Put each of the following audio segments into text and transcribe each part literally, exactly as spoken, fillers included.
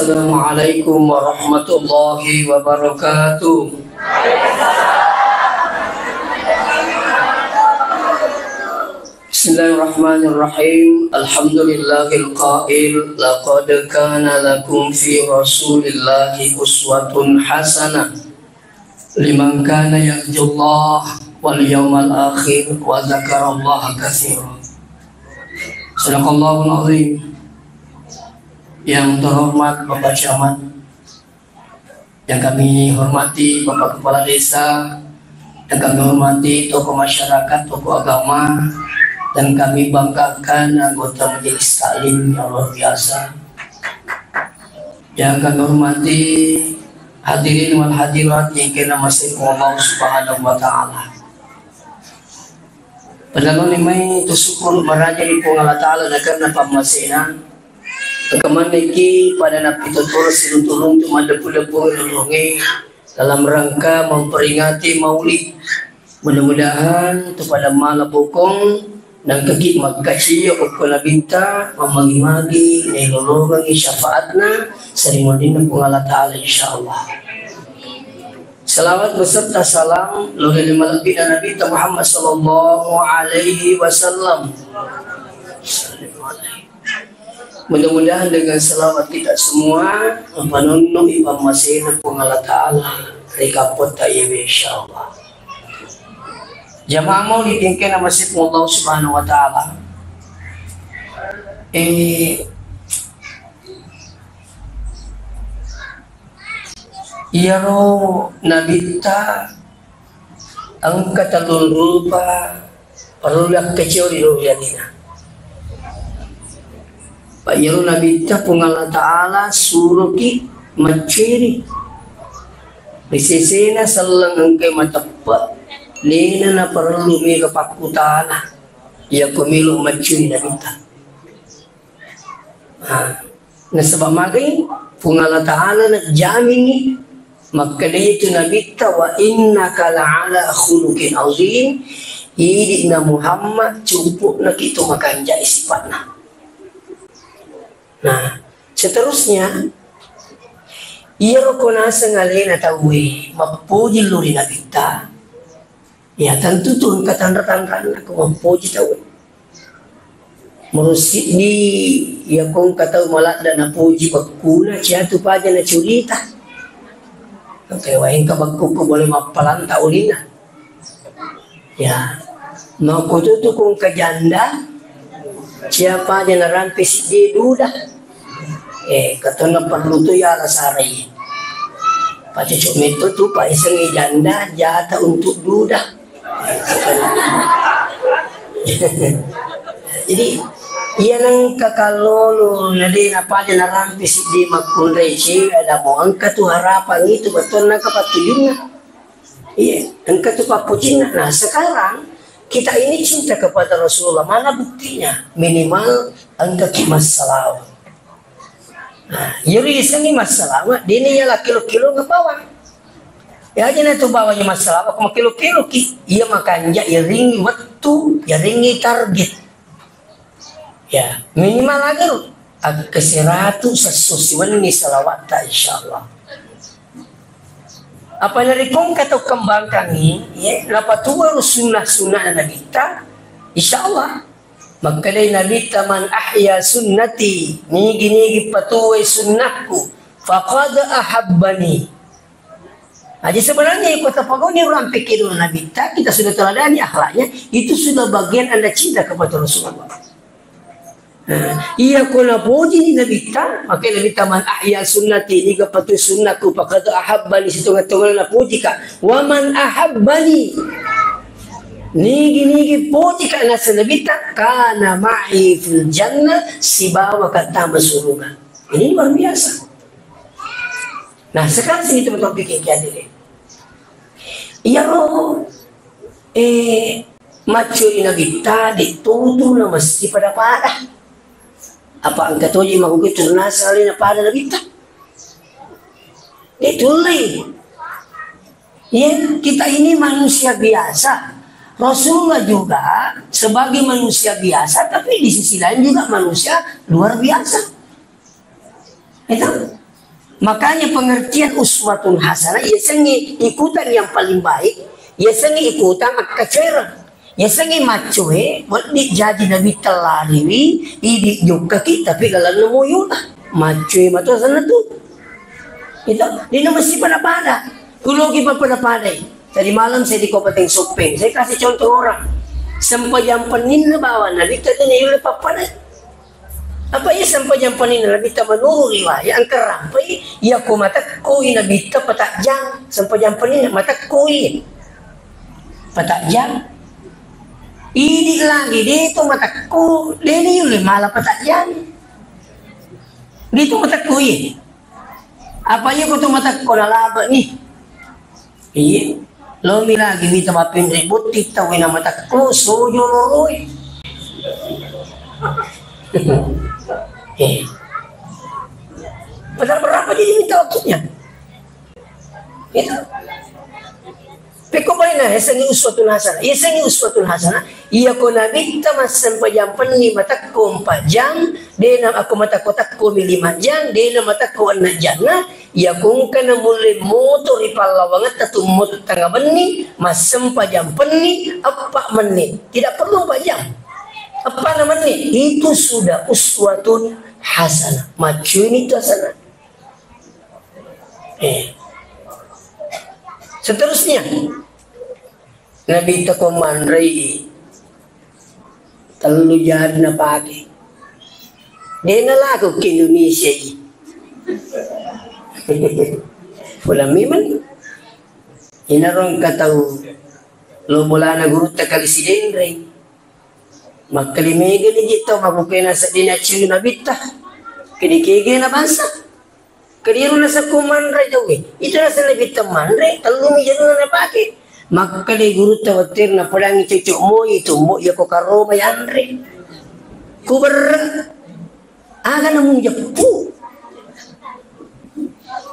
Assalamualaikum warahmatullahi wabarakatuh. Bismillahirrahmanirrahim. Alhamdulillahil qail, laqad kana lakum fi Rasulillahi uswatun hasanah liman kana yarjullah wal yaumal akhir wa dzakarallaha katsira. Sadaqallahul azim. Yang terhormat Bapak Camat, yang kami hormati Bapak Kepala Desa, yang kami hormati tokoh masyarakat, tokoh agama, dan kami banggakan anggota Majelis Taklim yang luar biasa. Yang kami hormati hadirin wal hadirat yang kena masih Allah Subhanahu wa Ta'ala. Pada loni mai tu syukur maraja di Puang Allah Ta'ala na karena pammasena. Kemanneki pada napi tutur siruntu-runtu maddepu-depu lolonge dalam rangka memperingati Maulid. Mudah-mudahan tu pada mala bokong nangkaki makkaciyo okko Nabitta, mamagi-magi nailolongengi syafaatna sarimunrinna Puang Allah Ta'ala, insyaallah. Salawat beserta salam lo ri malebbina Nabitta Muhammad sallallahu alaihi wasallam. Mudah-mudahan dengan salawat kita semua, mapanonno ipammasena Puang Allah Ta'ala ri kappotta iyawe, insyaallah. Jamaah maulid yang kena masih Allah Subhanahu wa Ta'ala. Eh, iyaro Nabitta engka tellung rupa parellu yakkaciori ri alena. Pa iyaro Nabitta Puang Allah Ta'ala suroki macceri. Ri sesena selleng engkai mateppe, lena naparellu mega pakkutana. Iyako melo macceri Nabitta. Nah, nasaba magai Puang Allah Ta'ala najjamingi makkeda itu Nabitta, "Wa innaka la'ala khuluqin azim." Idi'na Muhammad, cumpu'na ki to makanjai sipatna. Nah, seterusnya, iyaro ko naseng alena tauwe mappoji lo ri Nabitta, ya tentu tu engka tanra-tanranna ko mappoji tauwe. Murussiddi, iya ko engka tau maladda napoji bekkuna, ciatu paja nacurita. Engka wae engka bekku ko boleh mappalanta ulina. Ya, makkututu ko engka janda, cia paja narampe siddi duda. Eh, katonna perlu tu ya alasarai. Paccocok metto tu, paisengi janda jata untuk duda. Jadi, iya nengka kallolo na de napaja narampe siddi makkunrai cewek, ada mo engka tu harapan itu, betul nengka pattujunna. Iya, engka tu pappocinna. Nah, sekarang kita ini cinta kepada Rasulullah. Mana buktinya? Minimal engka ki massalawa. Nah, iyaro isengngi massalawa, dena iya lakkelo-kelo bawang. Ya aja na tu bawang iya massalawa, ko makkelo-kelo ki, iya makanja, iya ringi wettu, iya ringi target. Ya, minimal aga ro, akka seratu sesso siwenni salawatta, insyaallah. Apa narekko engka tau kembangkangngi, ya, napatuwo ro sunnah-sunnah Nabitta, insyaallah. Makkedai Nabitta, "Man ahya sunnati," nigi-nigi patuwoi sunnahku, "faqad ahabbani." Nah, jadi sebenarnya iko tapagoni rampe kedo Nabitta, kita sudah teladani akhlaknya, itu sudah bagian Anda cinta kepada Rasulullah. Nah, iya ko napoji ni Nabitta, makanya Nabitta, "Man ahya sunnati," niga patuwoi sunnahku, "faqad ahabbani," sitonga-tonga napojika. "Wa man ahabbani," nigi-nigi pojika naseng Nabitta, "kana ma'i fil jannah," sibawa ka tama suruga. Ini luar biasa. Nah, sekarang sini teman-teman pikir kiadere. Iyaro, eh, maccuri Nabitta, de tutu na mesti pada-pada. Apa engka toji makuki turnasa alena pada Nabitta? De tullei. Ya, kita ini manusia biasa. Rasulullah juga sebagai manusia biasa, tapi di sisi lain juga manusia luar biasa. Itu. Makanya pengertian uswatun hasanah, yasengnge ikutang yang paling baik, yasengnge ikutang akkacoereng. Yasengnge maccoe, wedding jaji nabitta lariwi, idi jokkaki, tapi lalenna moyona. Maccoe mato asenna tu. Itu, dina mesti pada-pada. Kuloki pada-padai. Tadi malam saya di Kabupaten Soppeng, saya kasih contoh orang. Sempajang peninna bawa nabitta tadi yulle pappadai. Apa iya sempajang peninna nabitta menurut riwayat, engka rampai, iya ko matekkoi nabitta patajang, sempajang peninna matekkoi. Patajang. Idi lagi, de to matekko, de ni yulle mala patajang. De to matekkoi. Apa iya ko to matekko nalaba ni. Iya. Lomi lagi wita mapinri butti tau na matekko sojo loroi. Eh. Padahal berapa jadi minta waktunya? Itu. Pekko paling na, yasengnge uswatun hasanah. Yasengnge uswatun hasanah. Iya ko nabitta massempajang penni matekko empat jam, dena ako matekko-tekko mi lima jam, dena matekko enam jam. Nah, iya ko engka na mulle moto ri pallawangetta tu moto tengnga benni, massempajang penni, eppa menni. Tidak perlu empat jam. Eppa na menni, itu sudah uswatun hasanah. Maccuni itu hasanah. Eh. Seterusnya, nabitta ko manrei tellu jari napake. De nalaku ke Indonesia i. Pula memang. Inaro engka tau lo bolana gurutta kali Sidenreng. Makkali mega ni je tau makkukena seddena ciu nabitta. Kede kege na bangsa. Kaliru nasakku manre tauwe. Itu naseng nabitta manre, tellumi jaruna napake. Makkeda gurutta wetterna pedangi cocok moi tumbo, iya ko karoma yanre. Kuberre. Aga namu jeppu.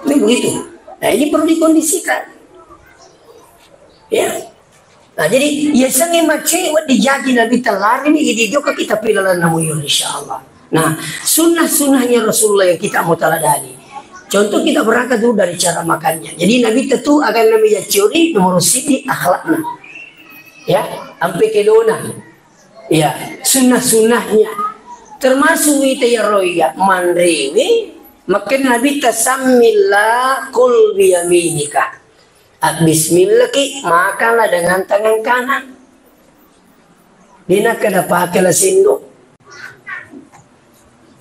Kan begitu. Nah, ini perlu dikondisikan. Ya. Nah, jadi, yasengnge maccoe wedding jaji nabitta lariwi, idi jokkaki tapi lalenna muyolo, insyaallah. Nah, sunnah-sunnahnya Rasulullah yang kita mau teladani. Contoh kita berangkat dulu dari cara makannya. Jadi nabitta tu akan namanya ciri nomor siti akhlakna. Ya, ampe kedona. Ya, sunnah-sunnahnya. Termasuk wita ya roya manrewe, makkeda nabitta sammillah kul biyaminika. Ah, bismillah ki, makanlah dengan tangan kanan. Dena kada pake la sendok.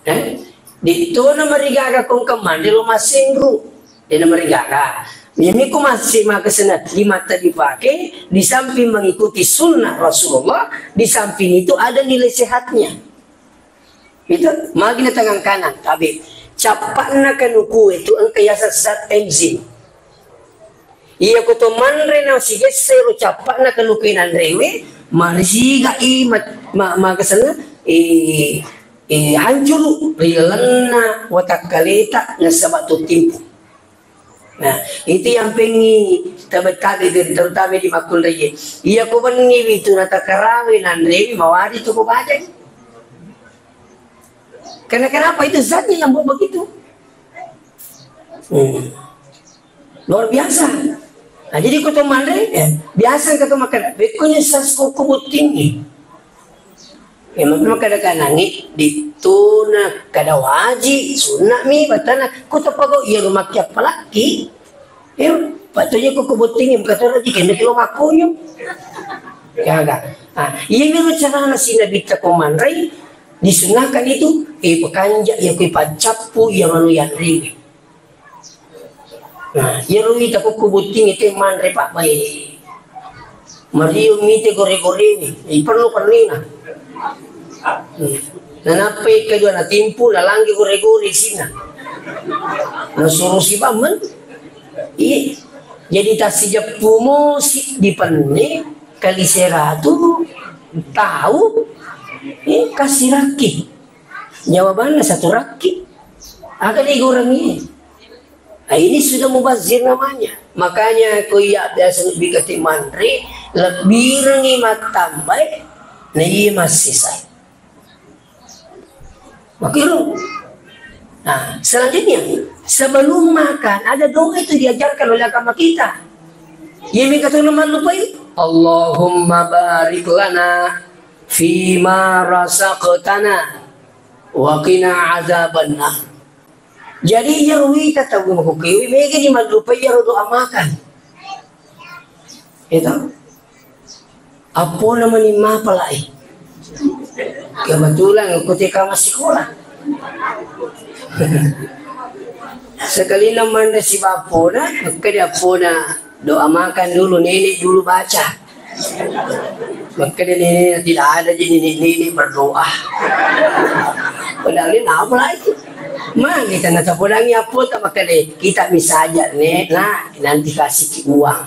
Eh? Dittona marigaga kongka manre lo massendru. Dena marigaga. Mimiko masih makasena di mata dipake, di samping mengikuti sunnah Rasulullah, di samping itu ada nilai sehatnya. Itu, magi na tangan kanan, tabe. Cappa'na kanukue tu engka yaseng zat enzim. Iya ko to manre na sigesse ro cappa'na kanukue nanrewe, marisiga i ma-, ma-, makasena, eh, eh, hancuru ri lalenna watakkaleta nasaba to timpu. Nah, itu yang pengi tabe-tabe, terutama di makkunraie. Iya ko benni witu natakarawe nanrewi mawari tu ko bajai. Karena kenapa? Itu zatnya yang buat begitu. Hmm. Luar biasa. Nah, jadi ko to manre, ya, biasa engka to makan. Bekkonya sas koko botting ni. Ya, maka kada kanangi dituna kada waji, sunna mi batana. Ko to pago iya rumah kia palaki. Ya, patonya koko botting ni bukan to lagi kena kilo makonyo. Ya, enggak. Ah, iya mi carana si Nabi ta ko manre, disunahkan itu, eh, pakanja, iya ko pancappu, iya manu yanre. Nah, iyaro wita ko kubotting itu manre, Pak, bae. Mario mite gore-gore ni, eh, perlu pernina. Hmm. Nanappai kedua natimpu, nalangge gore-gore sina. Nasuru si pamen. Iya. Jadi tasijeppu mo si dipenne, kali seratu, tahu, eh, kasih raki. Jawabanna satu raki. Aga digurangi? Ah, ini sudah mubazir namanya. Makanya ko iya biasa lebih kati manre, lebih rengi matambai, na iya masih saya. Makanya, nah, selanjutnya, Sebelum makan, ada doa itu diajarkan oleh agama kita. Iya mega tu mallupai. Allahumma barik lana fima razaqtana wa qina azabannar. Jadi, iyaro wita tau makkukkuewe, mega ni mallupai iyaro doa makan. Itu. Appona mani mapalai. Kebetulan aku teka masikola. Sekalina manre sibawa appona, makkeda appona, "Doa makan dulu, nenek dulu baca." Makkeda nenekna, "Tidak ada ji nenek-nenek berdoa." Padahal ini apa lagi? Magi tana tapodangi appota, makkeda, "Kita misalnya, Nek, Nak, nanti kasih ki uang."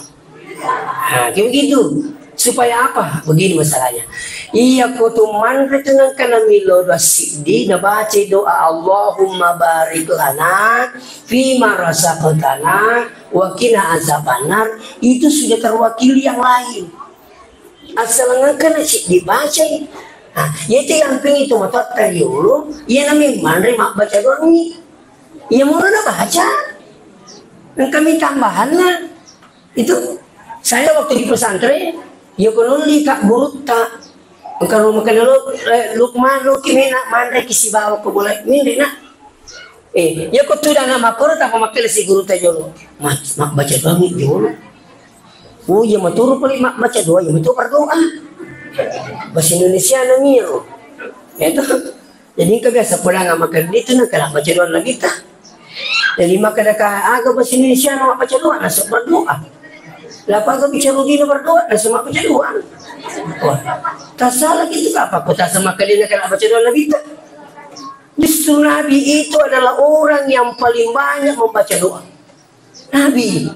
Nah, kayak begitu. Supaya apa? Begini masalahnya. Iya ko tu manre tu nangka namilo doa siddi, nabaca doa Allahumma barik lana fima razaqtana wa qina azabannar, itu sudah terwakili yang lain. Asal nangka na siddi bacai. Nah, iya tu yang ping itu matotta riolo, iya nami manre mabbaca doangi. Iya mula nabaca. Engka mi tambahanna. Itu saya waktu di pesantren, ya ko nolli ka gurutta. Engka rumah kena lu, eh, Lukman, lu ki mena manre ki sibawa ko bola minde nak. Eh, ya ko tu dana makoro tanpa makkele si gurutta jolo. Mak, mak baca doang jolo. Oh iya maturu pali mak baca doa, iya maturu berdoa. Bahasa Indonesia nami ya. Ya itu. Jadi engka biasa pulang sama kerja itu nak kena baca doa lagi ta. Jadi maka ada ka aga bahasa Indonesia nak baca doa, nasib berdoa. Lapa aga bicara dina berdoa, nasib mak baca doa. Wah, tak salah gitu apa? Kota sama kali nak kena baca doa lagi ta. Justru Nabi itu adalah orang yang paling banyak membaca doa. Nabi.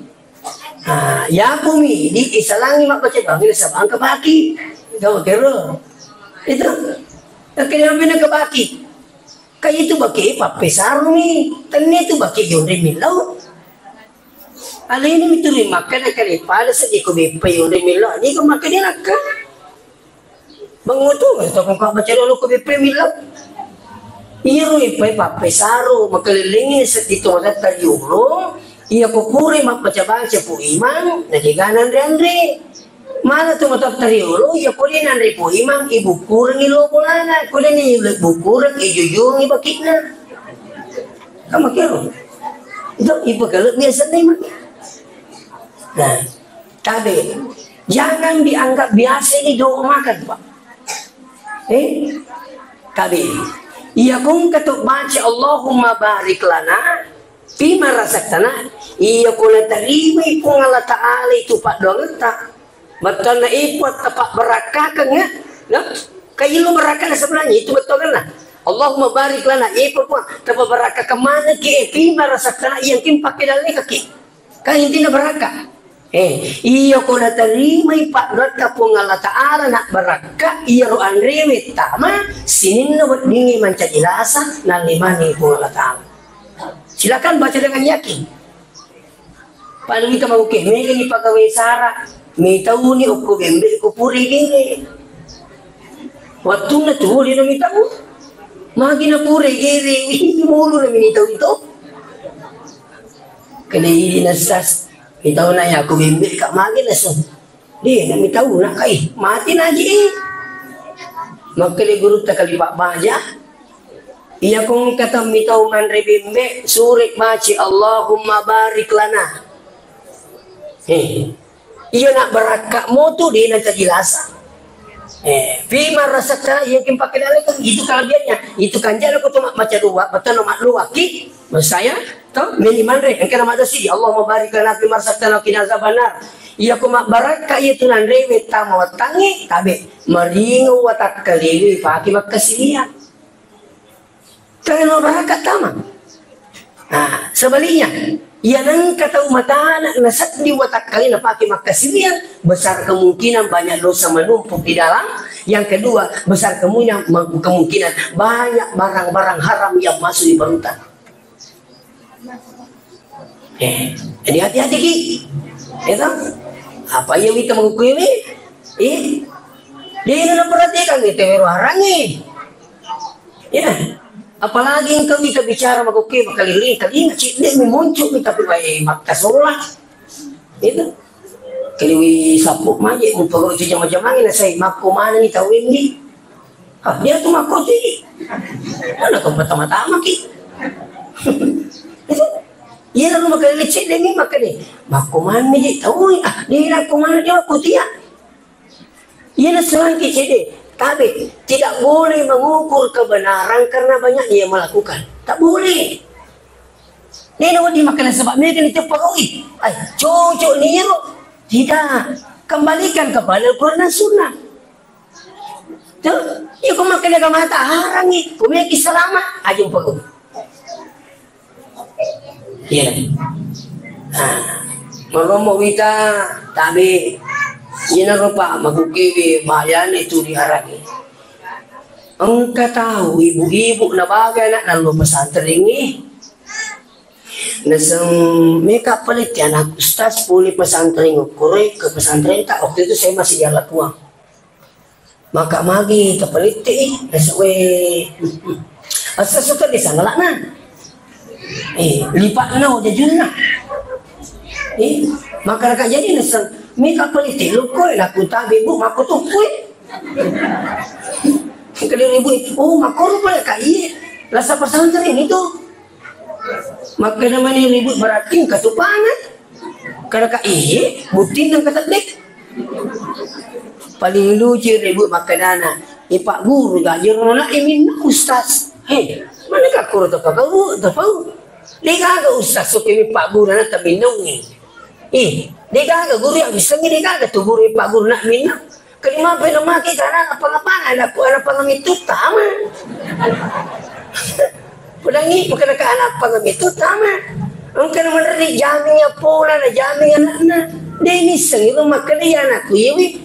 Nah, ya bumi di isalangi mabbaca doangi nasaba engka baki. Gau kero. Itu. Engka yang bina ke baki. Ka itu baki pappesarumi. Tenni itu baki yonri milau. Alini mituri makkeda kali pada seddi ko beppa yonri milau. Ni ko makkeda nakka. Bangutu, toko ka baca doa ko beppe milla. Iya ro ipai pappesaru, makalellengi seddi to matatta riolo, iya ko pura mabbaca-baca Pu Imang, najegana anre-anre. Mana to matatta riolo, iya ko de nanre Pu Imang, ibukkurengi lo bolana, ko de ni bukkureng, ijujungi bakitna. Kamakero. Itu ipagale biasa ni. Nah, Tabe, jangan dianggap biasa ini doa makan, Pak. Eh, tabe. Iya kong ketuk baca Allahumma barik lana fima razaqtana. Iya ko naterimai Puang Allah Ta'ala itu paddoangetta. Bettuanna ipot tepak berakkakeng ya. Nah, kailo berakana sebenarnya itu bettuanna. Allahumma barik lana ipot Puang tepak berakkakeng mana ki eh fima razaqtana yang kim pakai dalam kaki. Kan intina barakka. Eh, iya ko naterimai paddoatta Puang Allah Ta'ala na barakka, iyaro anrewe tama sininna weddingnge mancaji lasa nallemani Puang Allah Ta'ala. Silakan baca dengan yakin. Pada wita mauke, mega ni pagawe sara, mitauni okko bembe ko pure gere. Wattunna tuwo de na mitau. Magi na pure gere, mulu na minitau itu. Kena idi nasas. Mitau na ya ko bembe ka magi nasu. De na mitau na kai. Mati na ji. Makkeda gurutta kali Pak Baja. Iya kong kata mitau manre bembe, sure baci Allahumma barik lana. Eh. Iya nak barakka motu de na tajilasa. Eh, fima razaqtana iya kin pakai dalil kan itu kelebihannya. Itu kan jana ko tu mak baca doa, betul mak doa ki. Maksud saya, to meni manre engka nama dosi. Allahumma barik lana fima razaqtana wa qina azabannar. Iya ko mak barakka iya tu nanre wetta mawattangi tabe. Maringo watak kaliwi paki makkasiwiang. Tena barakka tama. Nah, sebaliknya, iya nengka tau matana naseddi watakkalena pake makkasiwiang, besar kemungkinan banyak dosa menumpuk di dalam. Yang kedua, besar kemungkinan, kemungkinan banyak barang-barang haram yang masuk di perutnya. Eh, jadi hati-hati ki. Ya toh? Apa iya wita mengukui ini? Eh, dia ini perhatikan itu wero harangi. Ya. Apalagi engka wita bicara makokke makalilling talinga, cidde'mi monco'mi, tapi wae makkasola. Itu. Kaliwi sappo maje mupagau tu jama-jamangi na sai makko manenni tau indi. Ah, dia tu makko tu. Mana kau pertama-tama ki? Itu. Iya lalu makalilling cidde'mi makkani. Makko manenni tau. Ah, dia makko manenni dia makko tia. Iyana selangki cede, tabe, tidak boleh mengukur kebenaran karena banyaknya yang melakukan. Tak boleh. Nena wadi makkeda sebab mega ni teppa kau i. Ai, cocok ni ro. Tidak. Kembalikan kepada Al-Quran dan Sunnah. Tuh, iya ko makkeda agama ta harangi, ko meki selama, aja upago. Iya. Nah, marommo wita tabe. Iyana rupa makukewe bayane tu diharani. Engka tau ibu-ibu nabaga anak nallo pesantrengnge. Naseng meka pelette anak ustaz pole pesantren, ukuroi ke pesantren tak, waktu itu saya masih di Alakuang. Maka magi tapalitte i, naseng we. Asa suka di sangalakna. Eh, lipakna wajajunna. Eh, maka raka jadi naseng, mika palitte lokko, laku tabe bu, mako tokkoi. Kali ribu, oh, mako rupa ka iye. Rasa pesantren itu. Makkeda mani ribut berarti engka tu pangan. Kada ka iye, buttinna engka teddek. Paling lucu ribut makkedana, "Eh, Pak Guru, gajero na iminna Ustaz." Hei, mana ka kuro to pagau, to pau. Degaga Ustaz soke mi Pak Guru na taminungi. Ih, degaga guru yang bisa mi degaga tu guru Pak Guru na minna. Kalimampe na make kana apa-apa, ada ku ada pangamitu tama. Pudangi, makkeda ka anak pangamitu tama. Engka na meneri jaming ya pola na jaming anakna. De nissengi lo makkeda ya anakku iwi.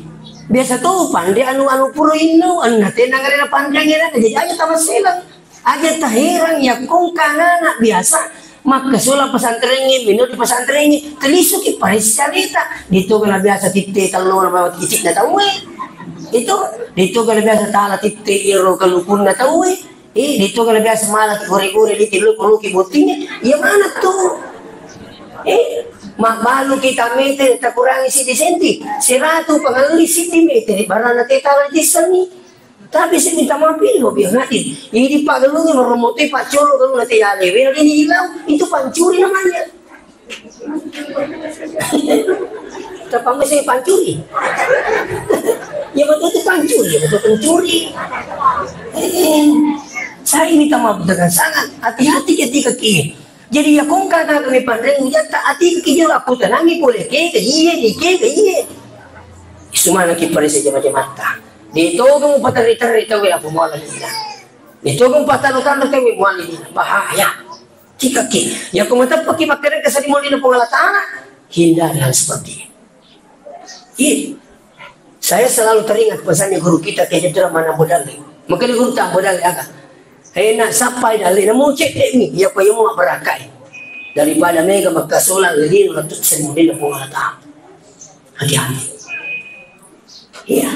Biasa to panre anu anu puro inno, anna tenang ada panre ngira jadi aja tama selang. Aja taherang yakko engka anak biasa makkasola pesantrengnge, mino di pesantrengnge, telisuki paressa carita. Ditoga na biasa titte kallona bawa kicikna tauwe. Itu, ditoga na biasa tala titte iro kalukunna tauwe. Eh, ditoga na biasa mala gore-gore di tilu kuluki bottingnya. Iya mana tuh? Eh, mabbalu kita meter takurangi siti senti. Seratu pangalli siti meter barana tetala disani. Tapi saya minta maaf ini, Bobi Hadir. Ini Pak Galungi meromotoi Pak Colo kalau nanti ya lewe ini hilang, itu pancuri namanya. Tapi saya pancuri. Ya betul itu pancuri, ya betul pencuri. Eh, saya minta maaf dengan sangat hati-hati ketika ki. Jadi ya kongka kami pandeng jatta ati ki jolo aku tenangi boleh ke ke iye di ke ke iye. Isumana ki parisa jama-jamatta. Ditoga mupaterri-terri tauwe apa muala dina. Ditoga mupatanu-tanu tauwe muala dina. Bahaya. Cikaki. Ya ko mateppaki makkedaka sarimualina Puang Allah Ta'ala, hindari hal seperti ini. Iya. Saya selalu teringat pesannya guru kita Kiai Abdurrahman Ambo Dalle. Makanya guru tak Ambo Dalle aga. Hei nak, sappai dalle, namu cek dek mi. Ya ko yamu berakai. Daripada mega makkasola lagi untuk sarimualina Puang Allah Ta'ala. Hati-hati. Iya.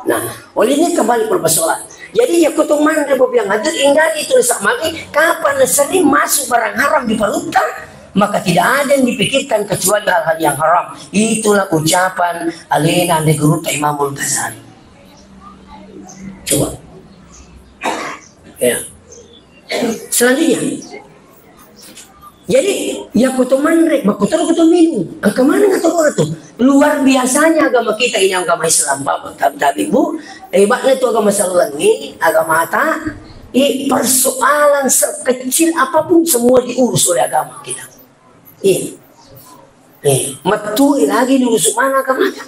Nah, oleh ini kembali ke persoalan. Jadi, ya, kutu manre bobiang hadir, hindari itu, sak magi, kapan sering masuk barang haram di perutnya, maka tidak ada yang dipikirkan kecuali hal-hal yang haram. Itulah ucapan alena negeri Imamul Ghazali. Coba. Ya. Selanjutnya, jadi, ya kutu manre, makkutoro kutu minung. Engka maneng atau tu? Luar biasanya agama kita ini, agama Islam, Bapak, Bapak, Ibu. Hebatnya itu agama sellengi, agama ata, eh, persoalan sekecil apapun semua diurus oleh agama kita. Iya. Eh, mettui lagi diurus mana agama kita.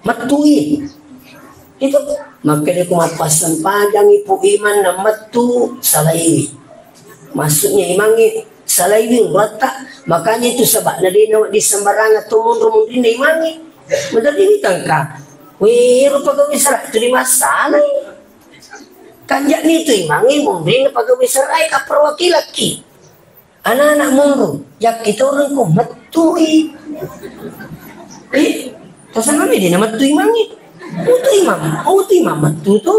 Mettui. Itu. Makanya ku mappassempajang ibu iman na mettu salaiwi. Maksudnya imangi salaiwi uratta. Makanya itu sebabnya dia nawa di sembarangan tu munru munrinna imangi. Betul ini tangka. Wih, rupa kau bisa terima salah. Kanjak ni tu imangi munrinna pagawe serai ka perwakilaki. Anak-anak monro, yakkitorengko mettui. Eh, tasanna medi na mettui mangi. Utu imam, utu imam mettu tu.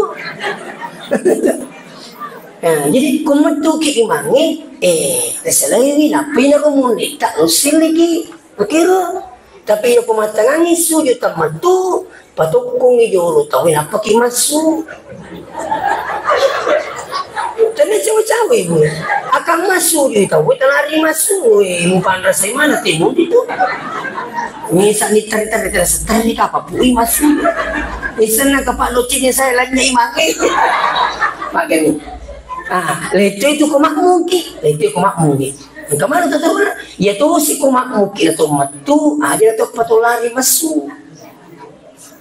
Nah, jadi ko mettuki imangnge, eh, risalaiwi, nappai naro munritta, nussilliki, makero. Tapi iya ko mattangangi sujud temmettu, patokkongi jolo tauwe, nappaki massu. Tena cawe-cawe, Bu. Akang massu di tauwe, tanari massu, eh, mupanrasai mana timun itu. Misa ni teri-teri, terasa teri kapa pui massu. Isenna kapa locengnya saya lanya imangnge. Makanya. Ah, lettu itu ko makmuki, lettu ko makmuki. Engka maneng tatorona, iya tosi ko makmuki na to mettu, aja na to patolari massu.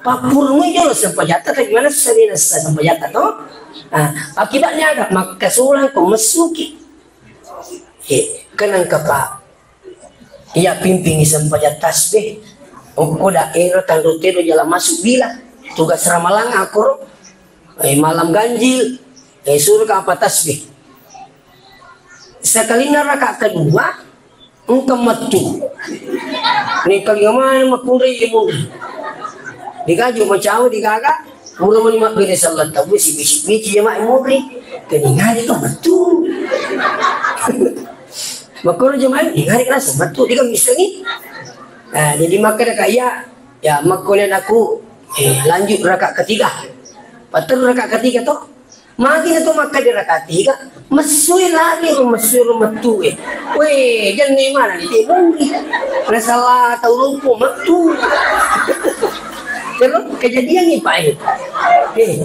Pappurungui jolo sempajatta, tapi manessa de nessa sempajatta to. Ah, akibatnya aga? Makkasolang ko messuki. Eh, kenang kapa. Iya pimpingi sempajang tasbih. Okko daerah Tanru Tedo jalan masuk bila. Tugas ramalang akkoro. Eh, malam ganjil. Eh, suruh ka apa tasbih. Sekalinna raka kedua, engka mettu. Ni kalinga mana makunrai ilmu. Digaji macawa digaga. Pura mani mabbere sallang tauwe, si bisi-bisi jamaah muri. Keningari to mettu. Makkoro jamaah, ningari rasa mettu, diga missengi. Nah, jadi makkeda ka iya, ya, makko ni anakku, eh, lanjut raka ketiga. Patteru raka ketiga to. Magi na to makkeda raka tiga, messui lari ro, messui ro mettu e. Weh, jenne mana ni te muri. Nasala tau lompo mettu. Terus kejadian ni, Pak, eh. Eh,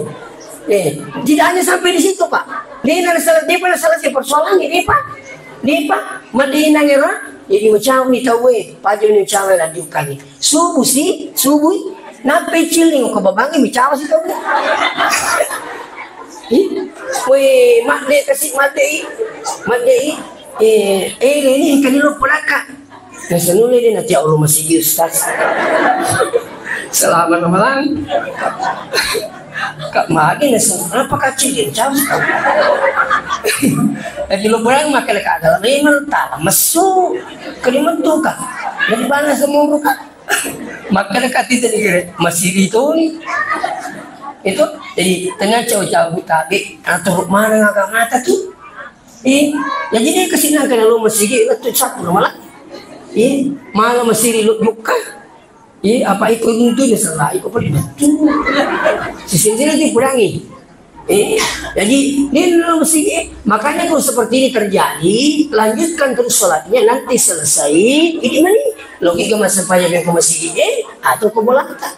eh, tidak hanya sampai di situ, Pak. Dia na salah, dia pernah salah si persoalan ini, Pak. Dia, Pak, Madinah era, jadi macam ni tau e, pajak ni macam lanjutkan ni. Subuh si, subuh, nappai cilling ko babangi micawa si tau. Ih, weh, madde kasi madde i, madde i. Eh, eh, ini ikan lu pelaka. Nasa nule dia nanti Allah masih ustaz. Selamat malam. Kak magi nasa apa kacil dia micawa si tau. Jadi lu pulang makan kagak memang tak mesu. Kalimat tuh kak. Jadi panas semua kak. Makkeda ka tita ni gere, masiri toni. Itu, jadi, tengah cawa-cawa butabe, atur mana ngaga mata tu. Eh, ya jadi dia kesini kena lo masiri, itu sapu malah. Eh, malah masiri lo buka. Eh, apa itu itu dia salah, itu pun betul. Sisi sini dikurangi. Eh, jadi, ini dalam masjid, eh. Makanya kalau seperti ini terjadi, lanjutkan terus sholatnya, nanti selesai, ini mani, logika masa pajak yang ke masjid, eh, atau ke bolata.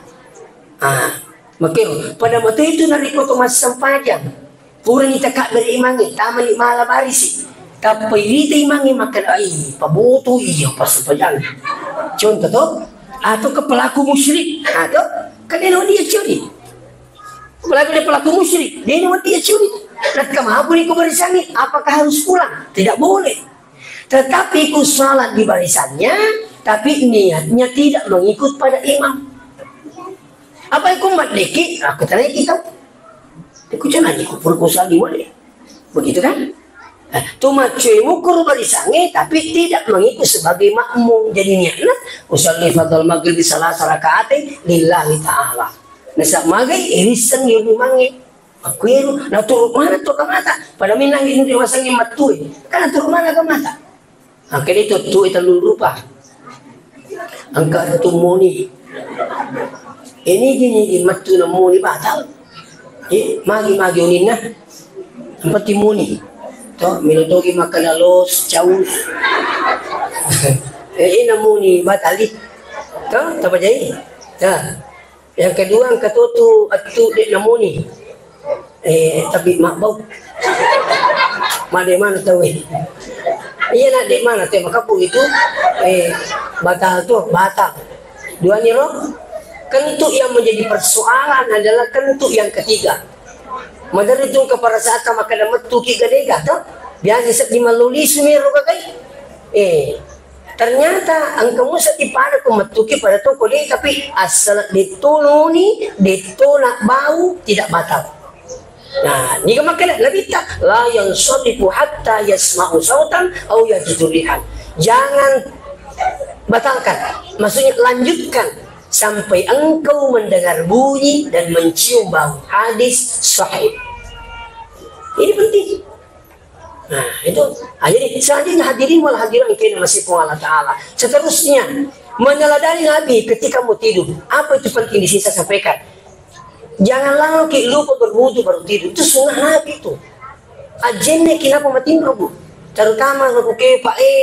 Ah, makanya, pada waktu itu nari koto masa pajak. Pura ni takabbere imangnge, tamani mala barisi. Tappa irita imangnge makkeda, "Ai, paboto iya pas pajang." Contoh to, atau ke pelaku musyrik, atau kan dia curi. Apalagi dia pelaku musyrik, dia ini mati ya curi. Nah, kenapa ni kubarisangi? Apakah harus pulang? Tidak boleh. Tetapi ku salat di barisannya, tapi niatnya tidak mengikut pada imam. Apa yang kumat deki? Aku tanya kita. Aku jangan ikut perkosaan di mana? Begitu kan? Eh, tu maccui mukuru barisange, tapi tidak mengikut sebagai makmum. Jadi niatnya, usalli fardal maghrib salasa rakaatin lillahi ta'ala. Nasa magai, irisseng irumange. Makkuiru, na turu mana tu kamata? Pada minang ini masangi mattui. Kan turu mana kamata? Angka itu tu itu rupa. Angka tu moni. Ini gini di mattu na moni batal. Eh, magi-magi uninna. Tempat timuni. To, melo togi makan los, caus. Eh, ini muni batal di. To, apa jadi? Ya. Yang kedua, angka tu tu atu dek namuni. Eh, tapi mak bau. Mak dek mana tahu eh. Iya nak dek mana tahu makapu itu. Eh, batal tu, batal. Dua ni roh. Kentuk yang menjadi persoalan adalah kentuk yang ketiga. Madari tu kepada saat makan metu ki gadega tu. Biasa sedih maluli sumero kakai. Eh, ternyata engka musa di pada ku metu ki pada toko deh, tapi asal ditoloni, ditolak bau, tidak batal. Nah, ini kan makanya Nabi tak, "La yansarifu hatta yasma'u sautan au yajidu rihan." Jangan batalkan, maksudnya lanjutkan sampai engkau mendengar bunyi dan mencium bau. Hadis sahih. Ini penting. Nah, itu. Ah, jadi selanjutnya hadirin wal hadirat yang kena masih Allah Ta'ala. Seterusnya, meneladani Nabi ketika mau tidur. Apa itu penting di sini saya sampaikan? Jangan lalu ki lupa berwudu baru tidur. Itu sunnah Nabi itu. Ajenne kenapa matinro, Bu? Terutama aku ke Pak E,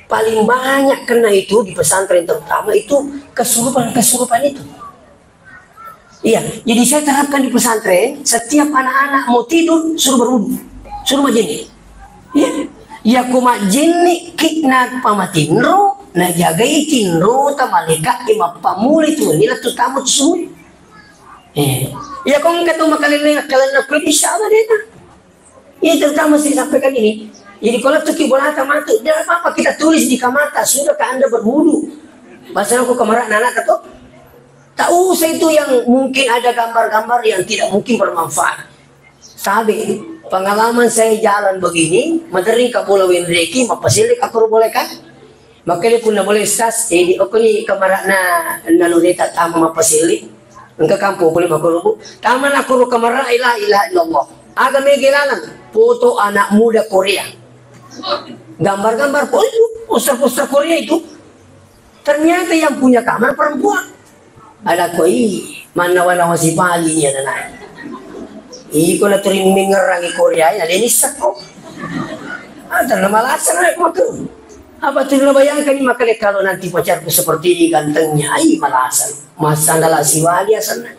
paling banyak kena itu di pesantren terutama itu kesurupan-kesurupan itu. Iya, jadi saya terapkan di pesantren, setiap anak-anak mau tidur, suruh berwudu. Suruh majjenne. Iya. Iya, ko majjenne ki na pamatinro, na jagai tinro ta malaikat e mappamula itu, ini lettu tamu tu subuh. Eh. Iya, ko engka tu makalele, kalenna ko, insya Allah deh. Ini terutama saya sampaikan ini. Jadi kalau tuki bolata matu, tidak apa-apa kita tulis di kamarta, sudahkah Anda berwudu? Bahasa aku kamar anak-anak tu. Tak usah itu yang mungkin ada gambar-gambar yang tidak mungkin bermanfaat. Tabe, pengalaman saya jalan begini, matering kapola wenreki, mapasile ka koro boleh kan? Makanya punna boleh sas, eh, di okoni kamarana nanu deta tama mapasile. Engka kampo boleh makoro, Bu. Tama na koro kamara, la ilaha illallah. Aga mege lalang, foto anak muda Korea. Gambar-gambar, oh, itu poster-poster Korea itu. Ternyata yang punya kamar perempuan. Ada koi, mannawa-nawa sipali iya nanai. Iko na turi mengerangi Korea, ada ini seko. Ada nama alasan anak maka. Apa tuh lo bayangkan ini makanya kalau nanti pacarku seperti ini gantengnya, ai malasan. Masa nggak siwali asanna.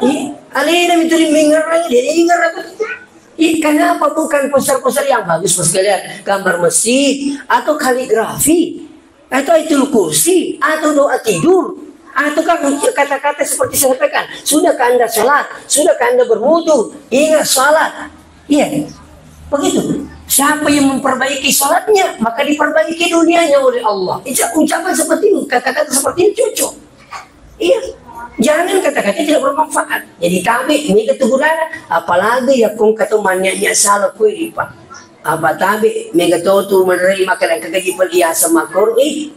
Ih, alena mi turi mengerangi, dia ingat apa tuh? Ih, kenapa bukan poster-poster yang bagus, Bos, sekalian? Gambar masjid atau kaligrafi? Atau Ayatul Kursi, atau doa tidur, atau kan kata-kata seperti saya sampaikan, sudahkah Anda sholat? Sudahkah Anda berwudu? Ingat sholat. Iya, begitu. Siapa yang memperbaiki sholatnya, maka diperbaiki dunianya oleh Allah. Uca-, ucapan seperti itu, kata-kata seperti itu cocok. Iya, jangan kata-kata tidak bermanfaat. Jadi tabe, mega tu gurana, apalagi ya kong kata manya-nya salah kue di, Pak. Apa tabe, mega to tu menerima kadang kekaji pun iya sama Quran.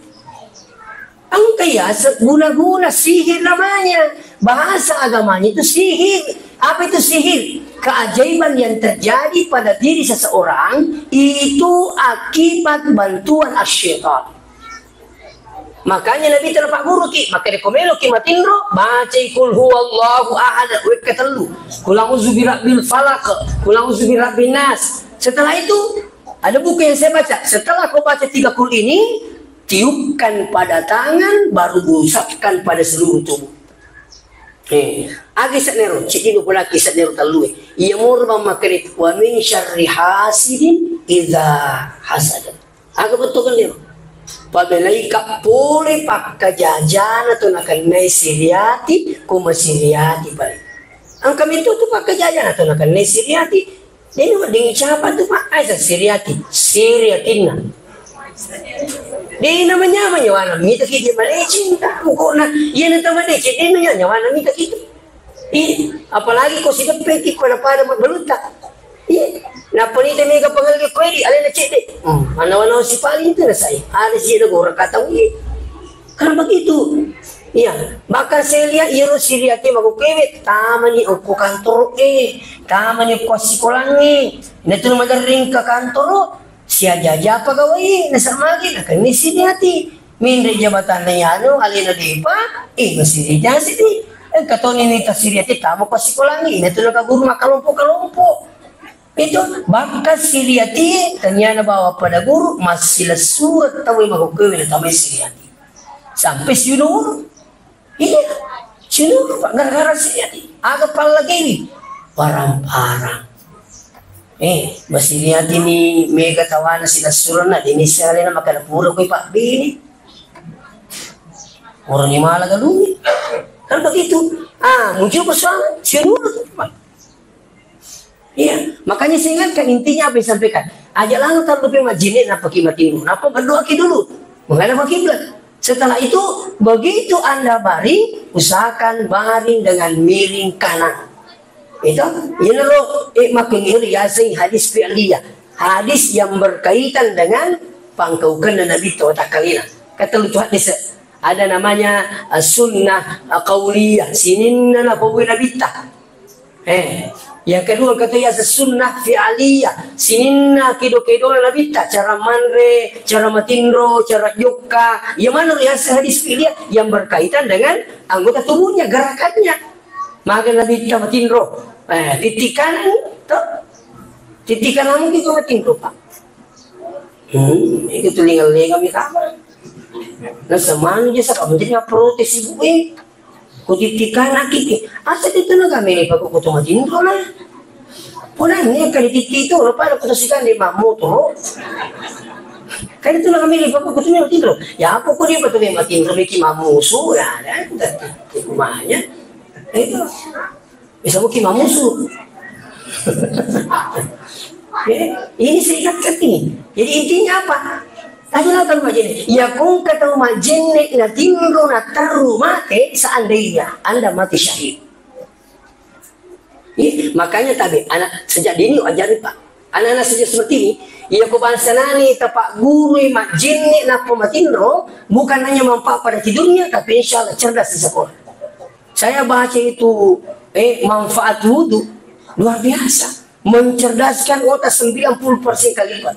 Engka ya se-, guna-guna sihir namanya. Bahasa agamanya itu sihir. Apa itu sihir? Keajaiban yang terjadi pada diri seseorang itu akibat bantuan asy-syaitan. Makanya Nabi telah Pak Guru ki, maka deko melo ki matinro, bacai kul huwallahu ahad, wekka tellu. Kul a'udzu birabbil falaq, kul a'udzu birabbin nas. Setelah itu, ada buku yang saya baca. Setelah kau baca tiga kul ini, tiupkan pada tangan, baru usapkan pada seluruh tubuh. Eh, agi senero, cik dino pulaki senero tallue. Iya moro bang makere, wa min syarri hasidin idza hasad. Aga bettukan liro. Pabelaika pole pakkajajana to nakennai siriati, ko masiriati pale. Engka mintu tu pakkajajana to nakennai siriati. Dena wedding capa tu, Pak? Aja siriati, siriatinna. Dena manyameng nyawana mita ki dia madeceng, tak pokokna. Iya na tau madeceng, dena manyameng nyawana mita ki. Ih, apalagi ko sideppe ki ko na pada mabbelutta. Ih, nappa nita mega pangalle ko edi, alena cedde. Hmm, manawa-nawa sipaling tu nasai. Ada si ada gora kata wi. Kan begitu. Iya, bahkan saya lihat iyaro siriati makukewe, tamani okko kantoro e, tamani okko assikolang e. Ina tu maderring ke kantoro, siaja-aja pegawai, nasar magi, nakenni siriati. Minre jabatan na yanu, alena depa, eh, masiri jasi ti. Eh, katoni ni tasiriati, tamo ko assikolang e, ina tu naka guru makalompo-kalompo. Itu bakka siriati, taniana bawa pada guru, massilessureng tau e makukewe natamai siriati. Sampai siuluru. Iya, siuluru, Pak, gara-gara siriati. Aga pallakewi? Parang-parang. Eh, masiriati ni mega tawana silessurenna, deni sialena makana pura koi Pak Bini. Orang ni mala galungi. Kan begitu. Ah, muncul persoalan, siuluru, Pak. Iya, makanya saya ingatkan intinya apa yang sampaikan. Aja lalu taruh ke majene, napa ki matiru, napa berdoa ki dulu menghadap ke kiblat. Setelah itu, begitu Anda baring, usahakan baring dengan miring kanan. Itu, ini lo, eh, makin iri ya, saya hadis fi'liyah. Hadis yang berkaitan dengan pangkaukan Nabi Tawatakalina. Kata lucu hadis, ada namanya, eh, sunnah, eh, qauliyah. Sininna na Nabi ta. Eh, Yang kedua, kata yaseng sunnah fi'aliyah. Sininna kedo-kedona Nabitta, cara manre, cara matinro, cara jokka. Yang mana yaseng hadis fi'liyah yang berkaitan dengan anggota tubuhnya, gerakannya. Maka Nabitta matinro. Eh, titik kanan, toh? Titik kanan mungkin kau matinro, Pak. Hmm, itu tuh lenga-lenga mi kamar. Nah, semanu je saka menjadi protes ibu eh. Ku titik kanan kiki. Asa itu naga mele paku kutu matinro lah. Pona ni kali titik itu, lupa ada kutu sikan di mamu tuh. Kan itu naga mele paku kutu matinro. Ya, aku kok dia betul matinro, bikin mamu su, ya, kan? Rumahnya. Itu. Bisa mungkin mamusu. Ya, ini saya ingatkan ini. Jadi intinya apa? Tadi lah tahu majene. Ya kung ketemu majene na tinro na teru mate seandainya Anda mati syahid. Iya, makanya tabe anak sejak dini ajari Pak. Anak-anak sejak seperti ini, iya ko bangsa nani tapak guru majene na pematinro bukan hanya manfaat pada tidurnya tapi insya Allah cerdas di sekolah. Saya baca itu, eh, manfaat wudhu luar biasa. Mencerdaskan otak sembilan puluh persen kali lipat.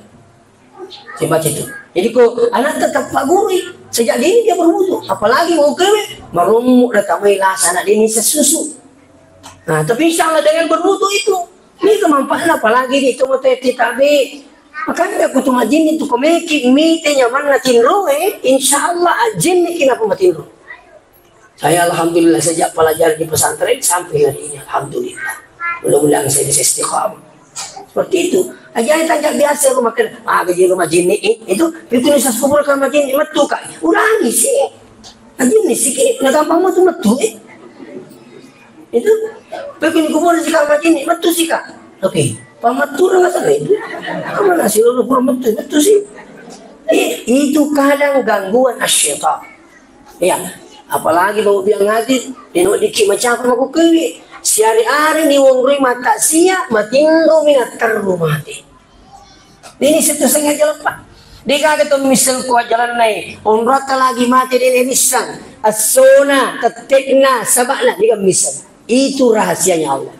Saya baca itu. Jadi, kok anak tetap Pak Guru, sejak dini dia berwudhu. Apalagi mau kewe, marommo datang mai lasa anak dini sesusu. Nah, tapi insya Allah dengan berwudhu itu, ini kemanfaatnya apalagi di itu mau kita be. Makanya aku tuh majin itu komeki, mite nyamanna tinro, eh, insya Allah ajin ni kenapa matinro. Saya alhamdulillah sejak pelajari di pesantren sampai hari ini alhamdulillah. Mudah-mudahan saya bisa istiqamah. Seperti itu. Aja tanya biasa rumah kan, ah gaji rumah jin ni, eh, itu pikir saya kubur kan rumah jin ni, metu kak. Ulangi sih. Nah, jin ni sih, nah gampang mau tuh metu eh. Itu pikir kubur sih kan rumah jin ni, metu sih kak. Oke, pametu rumah sana itu. Kamu nasi lalu kurang metu, metu sih. Eh, itu kadang gangguan asyaitan. Iya, apalagi lo biang ngaji, dino diki macapa mako kewe. Siari-ari ni wonroi mata sia, matinro mi natterru mate. Ini situ sengaja lepa. Degaga to misal ko jalan nai. Onrata lagi mate dene misal. Assona, tettekna, sabakna, degaga misal. Itu rahasianya Allah.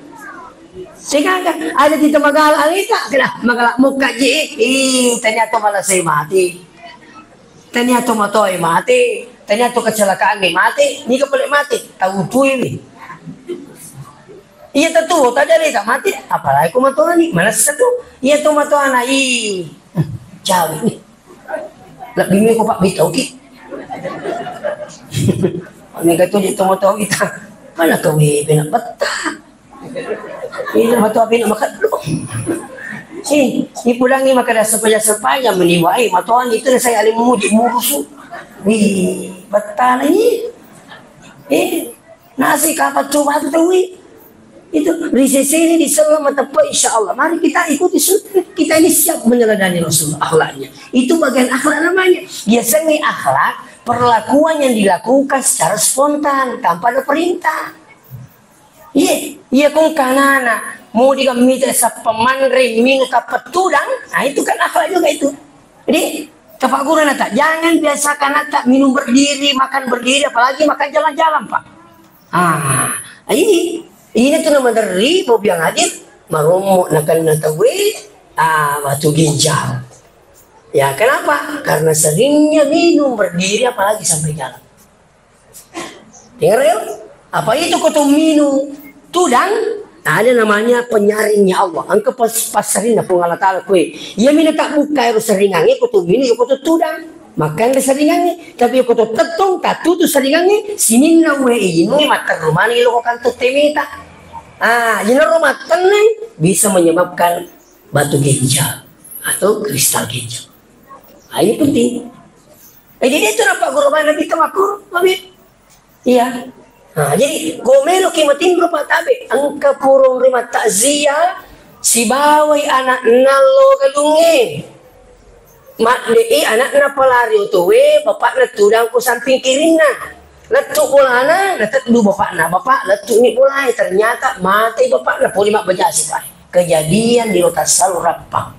Sehingga ada kita magala alita, kena magala mukka je, eh, ternyata malah saya mati. Ternyata matoe mati. Ternyata kecelakaan ni mati. Ni kepala mati. Tahu tu ini. Iya tentu, tak ada tak mati. Apalagi kau matoa ni, mana satu? Iya tu matoa na, ih, cawe ni. Lebbi meko pabbitauki. Mega tu je tomatoa kita. Mana kau we bena betta. Ini matoa bena makan. Eh, ini pulangi maka dah sepanjang-sepanjang meniwai. Matoa itu saya alim muji murusu. Wih, bettana ni. Eh, Nasi kapang coba tu tahu itu. Ri sesena di selama tepat insya Allah. Mari kita ikuti sunnah. Kita ini siap meneladani Rasulullah akhlaknya. Itu bagian akhlak namanya. Biasanya akhlak perlakuan yang dilakukan secara spontan tanpa ada perintah. Iya, iya kong kanana mau digamita sappa manre minu kapang tudang, nah itu kan akhlak juga itu. Jadi, Bapak Guru nata, jangan biasakan anak minum berdiri, makan berdiri, apalagi makan jalan-jalan, Pak. Ah, ini, ini tuh nama dari mau bilang hadir, marommo nakan natawe, ah, batu ginjal. Ya, kenapa? Karena seringnya minum berdiri, apalagi sampai jalan. Dengar ya? Apa itu kau tuh minum? Tudang, ada namanya penyaringnya Allah. Engka pas, passarinna Puang Allah Ta'ala kue. Iya mina tak buka ero seringange, kau tuh minum, kau tuh tudang. Makan ke seringange. Tapi kau tuh tetong, tak tutu seringange. Sininna ue inungi, makan rumah ni lo kan tuh temeta. Ah, jenero mattenang bisa menyebabkan batu ginjal atau kristal ginjal. Ah, ini penting. Eh, jadi itu napa guru mana kita makur, Mami? Iya. Nah, jadi, gomelo ki matinro Pak Tabe, engka purung ri matakziah, sibawai anak nallo galunge. Madde i anakna palari otowe, bapakna tudang ko samping kirinna. Lettu bolana, nateddu bapakna. Bapak lettu ni bolae, ternyata mate bapakna, poli mabbajasi, Pak. Kejadian di Kota Salu Rappang.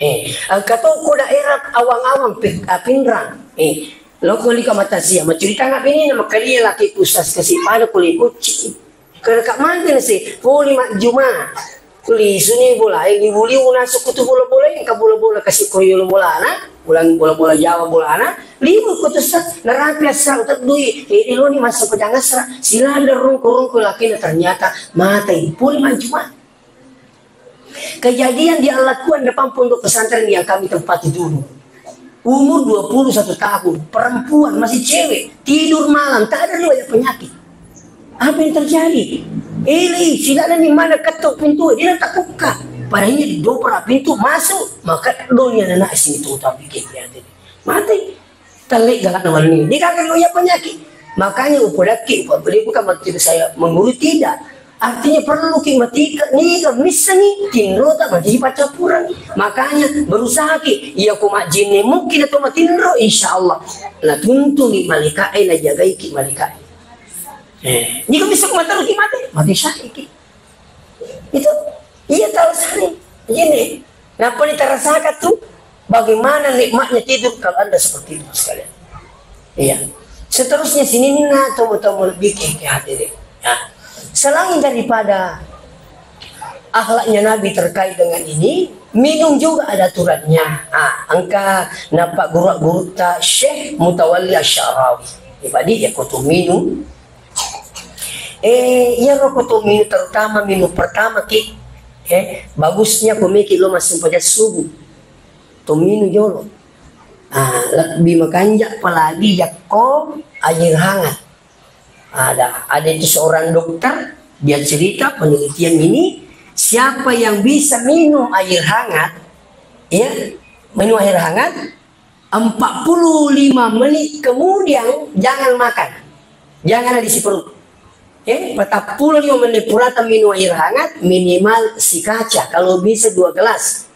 Eh, engka to ko daerah awang-awang Pin-, ah, Pinrang. Eh, loko lika matasia, macurita nga bini na makalia laki kusas kasi pada kuli kuci. Kada ka mantan se, poli majjuma. Lisuni bolae, liwu-liwu nasu kutu bola-bola, engka bola-bola kasi ko yolo bolana, ulang bola-bola Jawa bolana, liwu kutu sa, narapi asa uteddui, ede loni masa pejang asra, silada rungko-rungko lakina ternyata matai, poli majjuma. Kejadian di Allakuan depan pondok pesantren yang kami tempati dulu. Umur dua puluh satu tahun, perempuan, masih cewek, tidur malam, tak ada riwayat penyakit. Apa yang terjadi? Eli, silana ni mana ketuk pintu, dia tak buka. Padahal ini didobrak pintu, masuk, maka donya anak sini tuh tapi kayak gitu. Mati. Telle galakna wenni. Degaga riwayat penyakit. Makanya upodakki, upabeli bukan berarti saya menggurui, tidak. Artinya perlu ki matika, niga missengi, tinro tak menjadi pacapuran. Makanya berusaha ki, iya ko majjinne mungkin atau matinro, insya Allah. Nah, tuntungi malika, eh, nah, jagai ki malika. Eh, niga missengi mataru ki mate, mate syahid ki. Itu, iya tahu sari. Ini, kenapa ditarasakan tuh? Bagaimana nikmatnya tidur kalau Anda seperti itu, sekalian? Iya. Seterusnya, sininna tomo-tomo lebih ke, ke hadirin. Ya. Selain daripada akhlaknya Nabi terkait dengan ini, minum juga ada aturannya. Ah, engka napa guru-guru ta Syekh Mutawalli Asy-Sya'rawi. Jadi, ya, kutu minum. Eh, iyaro ko to minu, terutama minu pertama ki, eh, bagusnya ko meki lo massempajang subuh. To minu jolo. Ah, lebbi makanja apalagi yakko air hangat. Ada, ada itu seorang dokter, dia cerita penelitian ini, siapa yang bisa minum air hangat, ya, minum air hangat, empat puluh lima menit kemudian, jangan makan. Jangan ada isi perut. Eh, patappulo lima menit purata minum air hangat, minimal sikaca, kalau bisa dua gelas.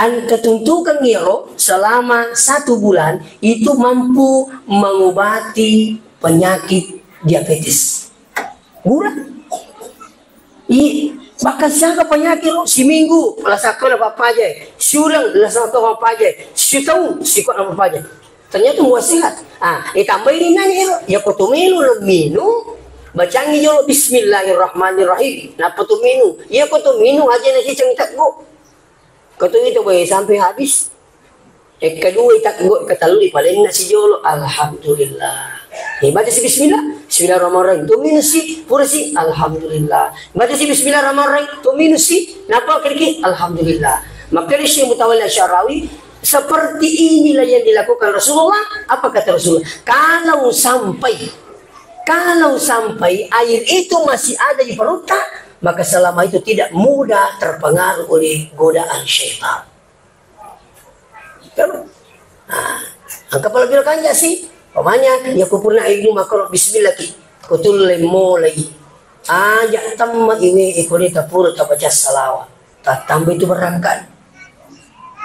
An ketuntukan ngero selama satu bulan itu mampu mengobati penyakit diabetes. Gura. I, bakka siaga penyakit lo, siminggu, lasakko na pappaja, siuleng, lasakko pappaja, sitaung, siko na pappaja. Ternyata mua sehat. Ah, eh, tambai ni nani ero, ya ko to melo lo minum, bacangi jolo Bismillahirrahmanirrahim. Napa to minum? Ya ko to minum aja na ciceng taggo. Ko to itu boleh sampai habis. Ekka dua, takgo, ekka tellu, palenna si jolo, alhamdulillah. Eh, baca si bismillah, bismillahirrahmanirrahim. Tu minum si, pura si, alhamdulillah. Baca si bismillahirrahmanirrahim, tu minum si, napa keriki, alhamdulillah. Maka Syekh Mutawalli Asy-Sya'rawi, seperti inilah yang dilakukan Rasulullah. Apa kata Rasulullah? Kalau sampai, kalau sampai air itu masih ada di perutnya, maka selama itu tidak mudah terpengaruh oleh godaan syaitan. Kan? Nah, engka pala bilang kanja si, pamanya, ya kupurna ilmu makro bismillah ki, kutulle mulai. Aja tamma iwe ikoni tapura tabaca salawa. Tatambai tu berangkat.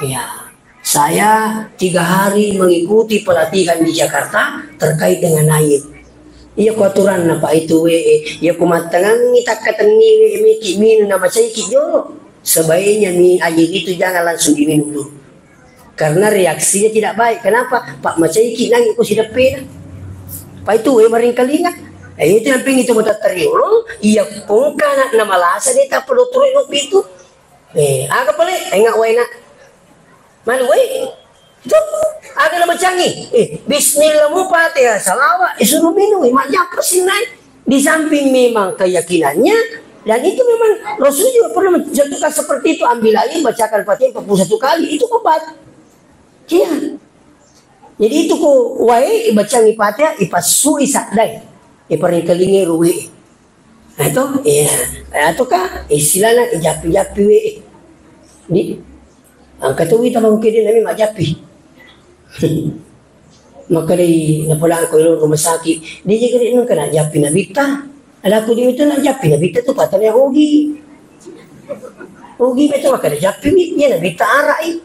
Ya, saya tiga hari mengikuti pelatihan di Jakarta terkait dengan air. Iya ku aturanna, Pak, itu, we, iya ku mattengangi takkatenni, we, meki minum na macaiki jolo. Sebaiknya mi-, air itu jangan langsung diminum dulu. Karena reaksinya tidak baik. Kenapa? Pak, macaiki nangi ku sideppena. Pak, itu, we, maringkalinga. Eh, itu namping itu mata teriolo, iya pongkana na malasa de tappa dottoro no pitu. Eh, aga pale? Enggak wae nak. Malu wae. Itu aga nabacangi? Eh, bismillah mu Fatihah, salawat, eh, suruh minum, eh, majjappa sinnai. Di samping memang keyakinannya, dan itu memang Rasul juga pernah mencontohkan seperti itu, ambil air, bacakan Fatihah empat puluh satu kali, itu obat. Iya. Jadi itu ku wae, ibacangi Fatihah, ipassui saddai. Iparingkalingi ruwe. Nah, itu, iya. Nah, itu ka, istilahna ijappi-jappi we. Di, angka tu wita mangkede nami majappi. Maka dei, napodang ko ilo rumah sakit. Dia jadi nang kena jappi nabitta. Ada aku di itu nak jappi nabitta tu patanya hogi. Hogi betul maka ada jappi mi, dia nabitta arai.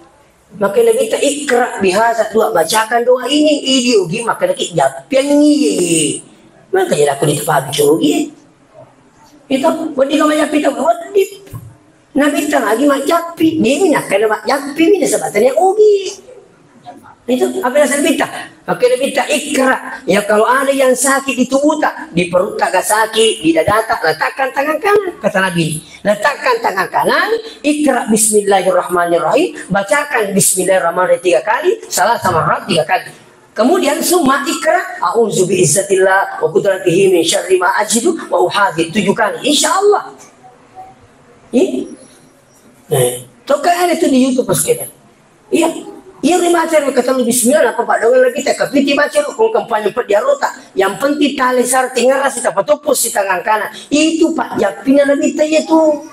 Maka Nabi ta, "Iqra bihadza doa, bacakan doa ini." Idi ugi maka lagi jappiangi. Maka jadi aku ditapabi ugi. Itu, wedding ka majappi tu, wedding. Nabi ta lagi majappi. Dia ini nak kena majappi, ini sebatanya ugi. Itu apa yang saya minta? Oke, minta ikra. Ya, kalau ada yang sakit di tubuhta, di perutta ga sakit, di dadata, letakkan tangan kanan, kata Nabi. Letakkan tangan kanan, ikra bismillahirrahmanirrahim, bacakan bismillahirrahmanirrahim tiga kali, salah sama tiga kali. Kemudian summa ikra, a'udzu bi izzatillah wa qudratihi min syarri ma ajidu wa uhadhi tujuh kali. Insya Allah. Iya. Eh, to kan ada tuh di YouTube pas kita. Iya. Iya, ri baca ri kata lu bismillah, apa pak dongan lagi tak kapiti baca lu kong kampanye pet di arota. Yang penting tali sar tinggal rasa tak patopos si tangan kanan. Itu pak japina lagi tanya tuh.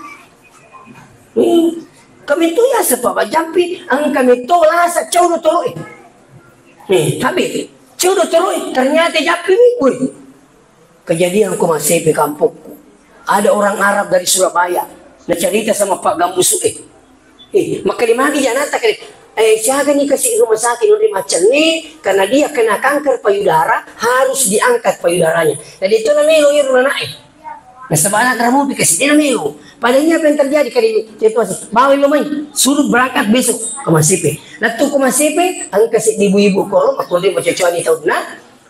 Hmm. Kami tu ya sepak bajampi, ang kami to lasa cau do toloi. Nih, tapi cau do toloi, ternyata jappi mi. Wih. Kejadian ko Masepe kampokku. Ada orang Arab dari Surabaya. Nacarita sama Pak Gambusu, eh. Eh, maka dimagi janata kali. Eh, siaga nih kasih rumah sakit nuri macam nih, karena dia kena kanker payudara, harus diangkat payudaranya. Jadi itu namanya lo iru anak, eh. Nasaba anak ramu pi kasi dia namanya. Padahal ini apa yang terjadi kali ini? Dia tuh masih, bawa lo main, suruh berangkat besok ke Masepe. Nah tuh ke Masepe, angka si ibu-ibu koro, aku dia macam-macam di tahun nah.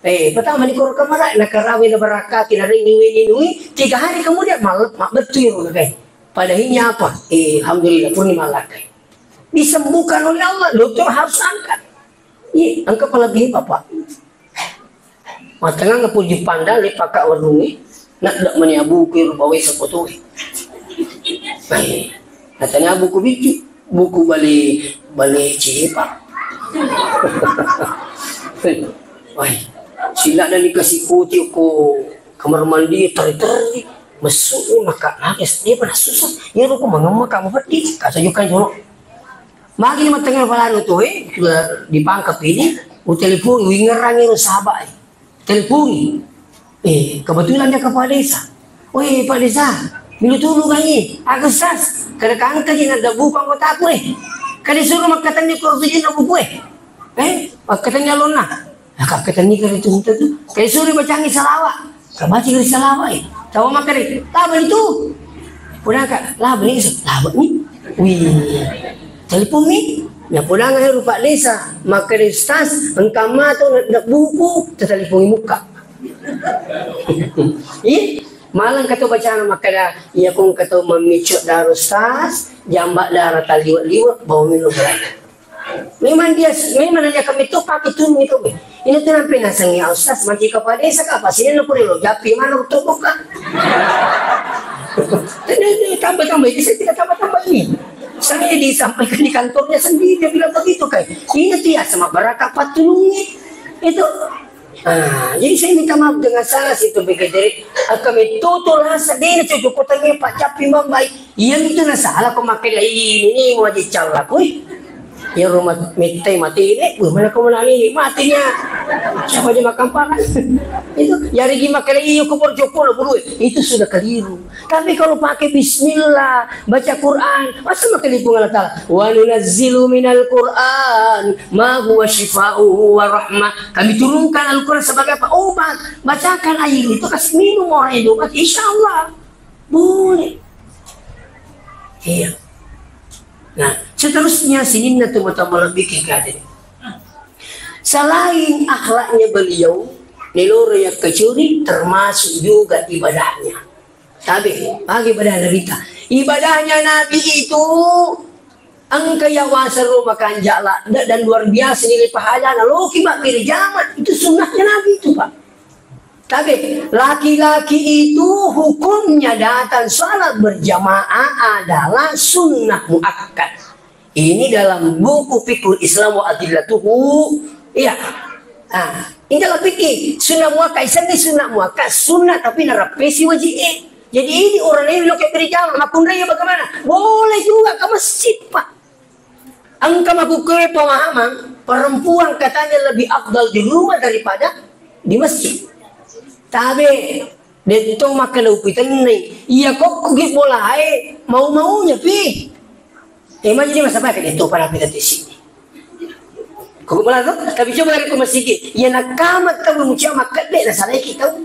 Eh, pertama ni koro kamara, na karawe na barakati, na ringi weni nui, tiga hari kemudian mal-, mak betul iru kai. Pada hanya apa? Eh, alhamdulillah, pun ni malakai. Disembuhkan oleh Allah, dokter harus angkat. Iya, angkat pala bihi bapak. Matengah ngepun di panda, le pakak warungi, nak dak mani abu ke rubawe sekotoe. Eh, katanya buku bitu. Buku bale, bale cepa. Wai, sila dan dikasih kuti ko kamar mandi teri-teri. Masuk ni maka nangis dia pernah susah. Ya ruku mangam maka mapeddi. Kata juga jono. Magi ni matengah balanu tu, eh, dipangkap ini, utelepon, wingerangi sahabat. Teleponi. Eh, kebetulan dia kepala desa. "Weh, Pak Desa, milu tulu kami. Aku sas. Kada kangka ji nada buku anggotaku, eh. Kada suruh makkatenni ko rujinna buku, eh. Eh, makkatenni alonna. Nah, kakkatenni kada itu, itu, itu. Kada suruh bacangi salawat. Kabaca dari salawat, eh. Tahu makkada, laba itu." Pudangka, "Laba ni, laba ni." Wih, telepon ni. Ya pudangka heru Pak Desa, makkada, "Ustaz, engka mato na buku, telepon muka." Ih, malang kato bacana makkada, iya kong kato mamicok daro Ustaz, jambak dara taliwek-liwek, bau minum berat. Memang dia, memang dia kami tu pakai tu ni tu. Ini tu nampai nasengi Ustaz, manti kepala desa ka apa sini nak lo japi mana tu buka. Tambah-tambah ini saya tidak tambah-tambah ini. Saya disampaikan di kantornya sendiri dia bilang begitu kan. Ini dia sama beraka patulungi itu. Ah, jadi saya minta maaf dengan salah situ begitu. Kami tutul rasa dia itu cukup tanya Pak Japi mambai. Iya itu na salah ko makkeda ini, ini wajib calla kui. Ya rumah mette mati ini, wih, mana kau menang ini matinya. Siapa aja makan panas. Itu ya rigi makkeda iya kubur jopo lo buru. Itu sudah keliru. Tapi kalau pakai bismillah, baca Quran, masa makkeda Allah Taala. Wa nunazzilu minal Quran ma huwa syifa'u wa rahmah. Kami turunkan Al-Quran sebagai apa? Obat. Bacakan air itu kasih minum orang itu obat. Insya Allah. Boleh. Iya. Nah, seterusnya sininna tu mata malebbi kekade. Selain akhlaknya beliau, neloro yang kecuri termasuk juga ibadahnya. Tapi bagi ibadah Nabi ta. Ibadahnya Nabi itu engka ya wasa rumah kanjala dan luar biasa nilai pahalanya. Loki mak jaman itu sunnahnya Nabi itu, Pak. Tapi laki-laki itu hukumnya datang salat berjamaah adalah sunnah muakkad. Ini dalam buku Fiqhul Islam wa Adillatuhu. Iya. Ah, ini dalam fikih sunnah muakkad. Isenni sunnah muakkad, sunnah tapi narapesi wajib. Jadi ini orang ini lo ke berjamaah, makunraya bagaimana? Boleh juga ke masjid, Pak. Engka makkukue pemahaman, perempuan katanya lebih afdal di rumah daripada di masjid. Tabe, detto makkeda upitennai. Iya kokko gi bolae, mau-maunya pi. Eh, maju di masa pakai detto pada pita di sini. Kok bola tuh, tapi coba dari ke masjid. Iya nakama tahu mucia makkedde na salai kita.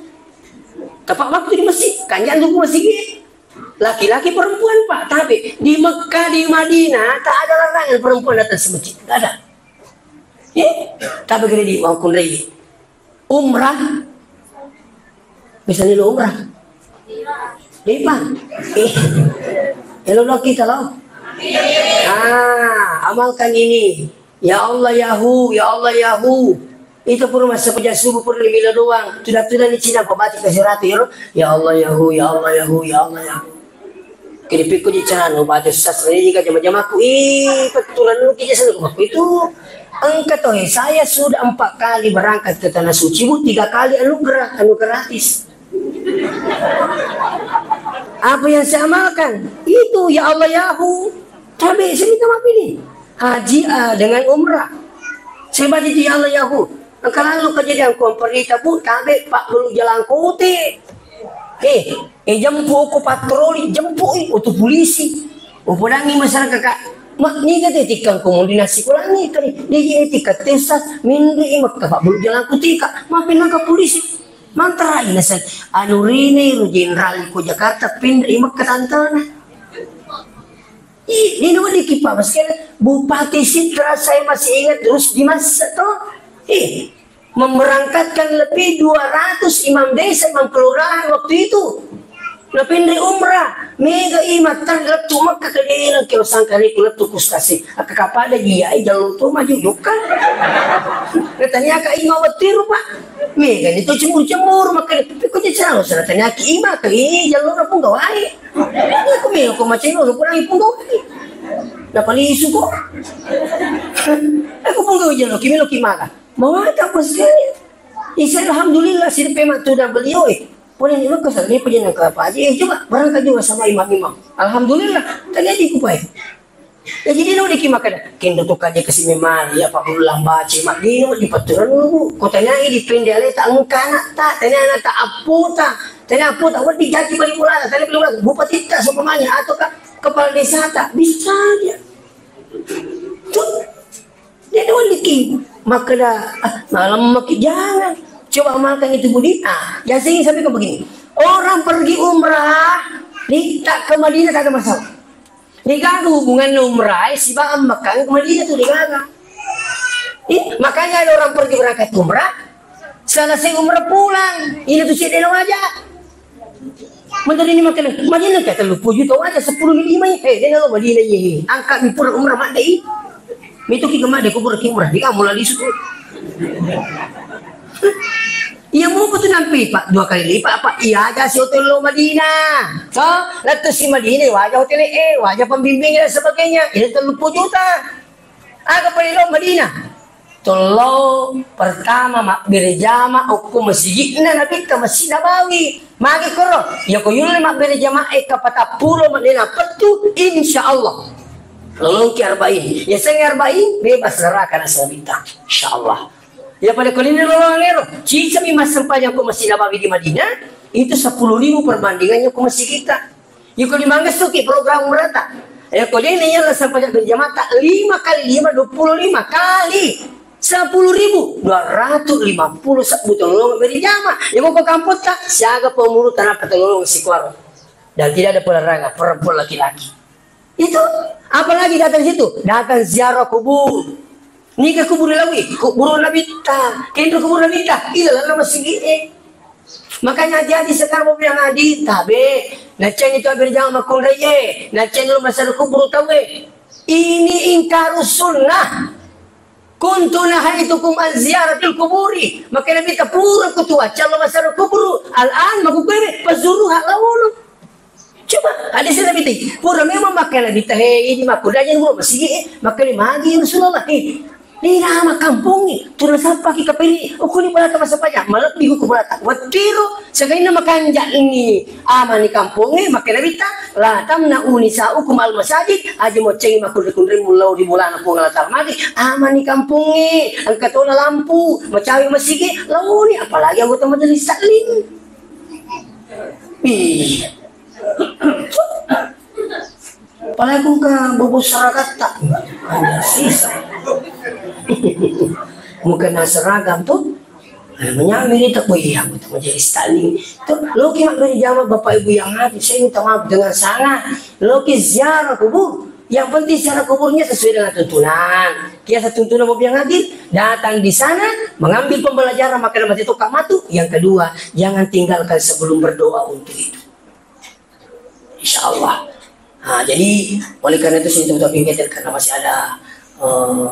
Tepat waktu di masjid, kanjang tuh masjid. Laki-laki perempuan, Pak. Tapi di Mekah, di Madinah, tak ada larangan perempuan datang ke masjid. Tak ada. Eh, tapi kredit mau kunrei. Umrah. Bisa ni lo umrah. Depa. Eh. Elo doang kita lo. Ah, amalkan ini. Ya Allah, ya Hu, ya Allah, ya Hu. Itu pura masa pajak subuh pura lima doang. Tuda-tuda ni Cina pabati ke seratus euro. Ya Allah, ya Hu, ya Allah, ya Hu, ya Allah, ya Hu. Kini pikku ji carana baca sastra ini ka jama-jamaku. Ih, petturan lu kija selalu aku itu. Engkau tahu, eh, saya sudah empat kali berangkat ke Tanah Suci, Bu, tiga kali anugerah, anu gratis. Apa yang saya amalkan? Itu, ya Allah, ya Hu. Tabe, saya minta maaf ini. Haji, ah, dengan umrah. Saya baca itu, ya Allah, ya Hu. Engka lalu kejadian komperita, Bu, tabe, Pak, belum jalan kote. Eh, eh, jempu ko patroli, jempu, eh, oto polisi. Upodangi masyarakat, Kak. Mak, niga te tikkang komun dinasi kulangi, kali. Dia ini tikkang tesas, mindri, eh, Mekka, Pak, belum jalan kote, Kak. Maafin ke polisi. Mantarai naseng, anu rine ro jenderal ko Jakarta, pindah i Mekka tantana. Ih, ini udah kipa masker, Bupati Sitra saya masih ingat terus di masa tuh. Ih, memberangkatkan lebih dua ratus imam desa, imam kelurahan waktu itu. Napinri umrah, mega i mattar lettu Mekka ke dena ke usangka ni lettu kustasi. Akka kapada dia ai jalur tu maju juga. Katanya ka imam wattiru, Pak. Mega ni tu cemburu-cemburu, maka, tapi ko je calo sana tanya ki ima ke, eh, jalur pun gawai. Aku mega ko macam itu, aku pun gawai. Dapat isu kok. Aku pun gawai jalur, kimi lo kimaka. Mau ada apa sekali? Isa, alhamdulillah, sini pemak tu dan beliau, eh. Pole ni maka sana ni pajanang kelapa aja. Eh, coba berangkat juga sama imam-imam. Alhamdulillah, tadi aja kupai. Ya, jadi lo diki makada, kendo tu kaje kasi memang, ya, Pak Guru Lambace, mak dino di paturan lu, Bu. Ko tanya ini pende ale tak engkana tak, tanya anak tak apu tak, tanya apu tak, wadi jadi balik bola, tanya balik bola, bupati tak seumpamanya, atau ka-, kepala desa tak, bisa aja. Tuh, dia doang diki, makada, ah, malam maki jangan. Coba makan itu, Budi. Ah, ya, saya sampai ke begini. Orang pergi umrah, di, tak ke Madinah tak ada masalah. Degaga hubunganna umrah e sibawa Mekka ke Madinah tu degaga. Eh, makanya ada orang pergi berangkat umrah, selesai umrah pulang. Ini tu cedde na waja. Menteri ini makan, Madinah ka tellu puluh juta waja, sepuluh miliar mai. Eh, dia lo Madinah ini. Angkat mi pura umrah madde i. Mitu ki kemade kubur ki umrah. Dia mulai di situ. Iya, mupa tu nampi, Pak, dua kali lipat, Pak. Iya aja si hotel lo Madinah. So, lettu si Madinah, waja hotel, eh, waja pembimbing dan sebagainya. Ini tellu puluh juta. Aga pa lo Madinah? Tollo pertama mabbere jama okko masigi'na Nabitta, Masjid Nabawi. Magi koro, ya ko yulle mabbere jama e kapatappulo menena pettu, insya Allah. Lolongki arba'in. Ya seng arba'in, bebas neraka nasa Nabitta. Insya Allah. Ya pada ko nini lolongeng ero, cicami massempajang ko Masjid Nabawi di Madinah, itu sepuluh ribu perbandingannya ko masjid kita. Ya ko limangessuki program umrata. Ya ko dena yalla sempajang berjamaah lima kali lima, dua puluh lima kali sepuluh ribu, dua ratus lima puluh sebbu tolong berjamaah. Ya ko kampotta, siaga pemuru tanah petolong sikuaro. Dan tidak ada pelarangan perempuan laki-laki. Itu, apalagi datang situ, datang ziarah kubur. Niga kubur lawi, kubur Nabitta. Kenro kubur Nabitta, ilalanna masigi e. Makanya jadi sekarang mau bilang hadis, tabe. Naceng itu hampir jangan makunrai e. Naceng lu masa kubur tahu e. Ini ingkaru sunnah. Kuntu nahaitukum an ziyaratil kuburi. Maka Nabitta pura kutua, callo masara kuburu. Al-an, makukuwe, pazuruha lawolo. Coba, hadis Nabitta. Pura memang maka Nabitta, he, ini maka udah jangan gua masigi, eh. Maka ini magi Rasulullah, eh. Ini nama kampung ni. Turun sampah ki kapiri. Okuni balata masa pajak. Malebbi ku balata. Wattiro. Sagainna makanja ini amani kampongnge, makkeda Nabitta, "La tamna'u nisa'ukum al masajid," aja moccengi makkunre-kunremu lao ri bolana Puang Allah Ta'ala. Magi amani kampongnge, engka tona lampu, macawe masigi, laoni, apalagi anggota majelis taklim. Ih. Apalagi ku engka bobo seragatta. Hanya sisa. Mukena seragam tu. Namanya mirip tak boleh aku tak menjadi Stalin. Tu, loki mak beri jama Bapak Ibu yang hadir, saya minta maaf dengan sangat. Loki ziarah kubur. Yang penting ziarah kuburnya sesuai dengan tuntunan. Kiasa tuntunan mau bilang lagi, datang di sana, mengambil pembelajaran, maka mati itu matu. Yang kedua, jangan tinggalkan sebelum berdoa untuk itu. Insya Allah. Nah, jadi oleh karena itu sini teman-teman karena masih ada eh,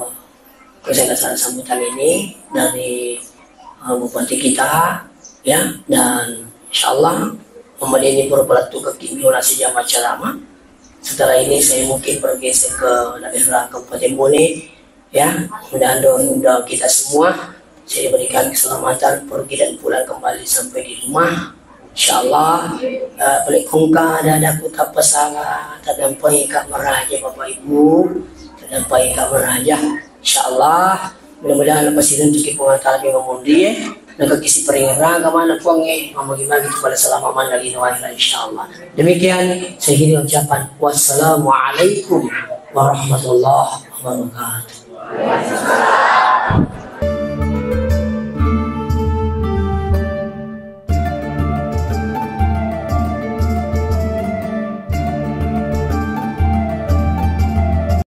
kegiatan acara sambutan ini dari eh, bupati kita, ya, dan insya Allah Muhammad ini baru pelatih ke Kimio nasi jamaah ceramah. Setelah ini saya mungkin bergeser ke daerah Kabupaten Bone, ya, mudah-mudahan doa kita semua saya diberikan keselamatan pergi dan pulang kembali sampai di rumah. Insya Allah, eh, balik kongka ada ada kuta pesara terdampai kak meraja Bapak Ibu, terdampai kak meraja. Insya Allah, mudah-mudahan lepas itu untuk pengatasi memundi, eh, dan kaki si peringeraga mana puang eh, mama gimana itu pada selama mana di nuaira insya Allah. Demikian saya akhiri ucapan wassalamualaikum warahmatullahi wabarakatuh.